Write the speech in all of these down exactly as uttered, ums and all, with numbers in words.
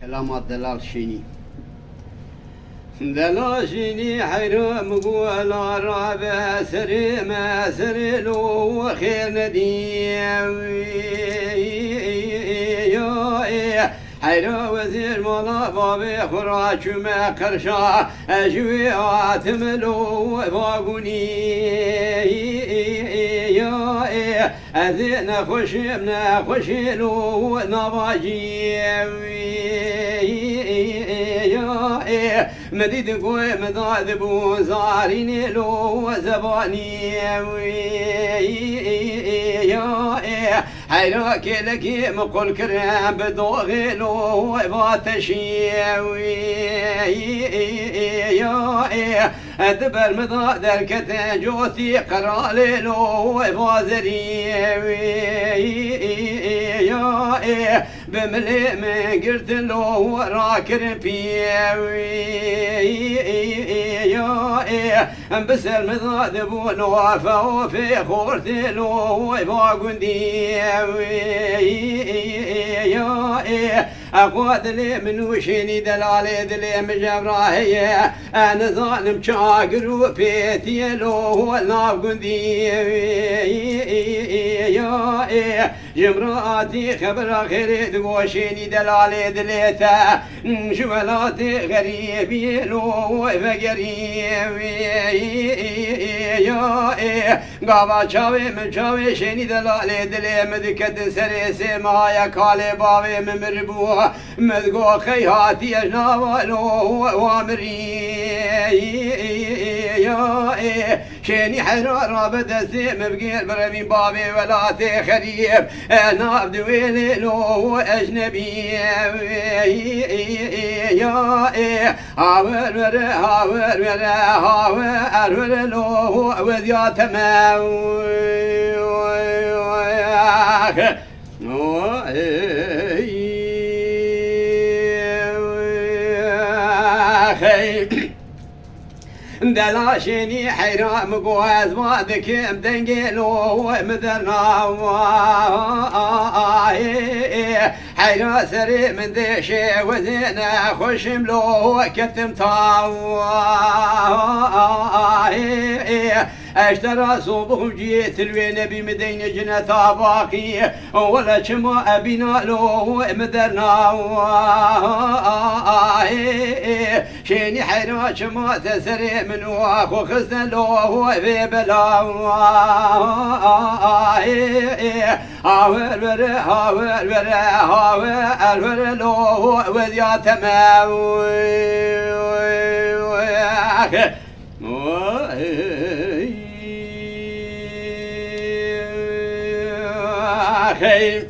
Kelama Delal Şênî. Delal Şênî heyra min got, la rabe serê me, serê lo xêr nedî. Ya ê, heyra wezîr mala bavê xwe ra çûme qerşa, ez ji wê hatim lo vagûnî. Ya ê, ez ê nexweşim, nexweşê lo navajî. Ya ê, min dît goyê min dadibû zarînê lo zebanî. Ya ê, heyra kêlekê min qul kirin bi doxê lo va teşî. Ya ê, di ber min da derkete cotî qeralê lo vazerî. Ya ê, bi milê min girtin lo rakirin pî. Ya ê, bi ser min da dibûn ofê ofê xortê lo va gundî. Ya ê, Exwa dilê min û Şênî delalê dilê min jevra heye. Ez nizanim çagir û pêtiyê lo nav gundî. Ya ê, ji min re hatî xebera xêrê digo Şênî delalê dilê te. Ji welatê xerîbiyê lo vegerî. Ya ê, Gava çavê min çavê Şênî delalê dilê min diketin serê sê maya kalê bavê min miribû. Min digo qey hatî ez nava lo wa mirî. Ya ê, Şênî heyra rabe destê min bigêr birevîn bavê welatê xerîb. E, nav di wê lê lo ecnebî. Ya ê, Hawer were, hawer were, hawer were lo wezya teme. Dela Şênî heyra min got ez va dikim dengê lo min derna. Heyra serê min dêşe wezê nexweşim lo ketim taw. Eştera sobixum ciyê tilwê nebî min deyne cine tabaqî. Wele çima ebîna lo min derna. Şênî heyra çima te serê min û xwe xiste lo vê bela. Hawer were, hawer were, hawer were lo wezya teme. Hey.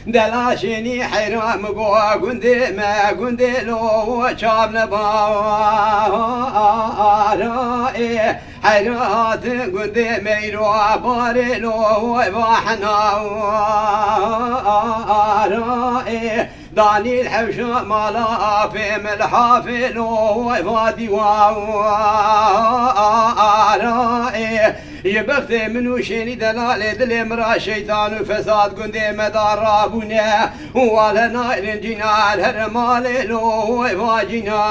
Dela Şênî heyra min got gundê me, gundê lo çav neba. Heyra hatin gundê meyro barê lo va hena. Danî li hewşa mala apê min li hafê lo va dîwa. Ji bextê min û Şênî delalê dilê min ra şeytan û fesad gundê me da rabûne. Wale nayrin cîna her malê lo vacîna.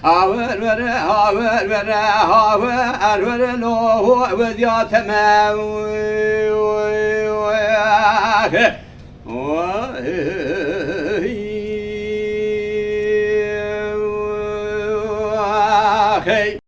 Hawer were, hawer were, hawer were lo wezya teme. Hey.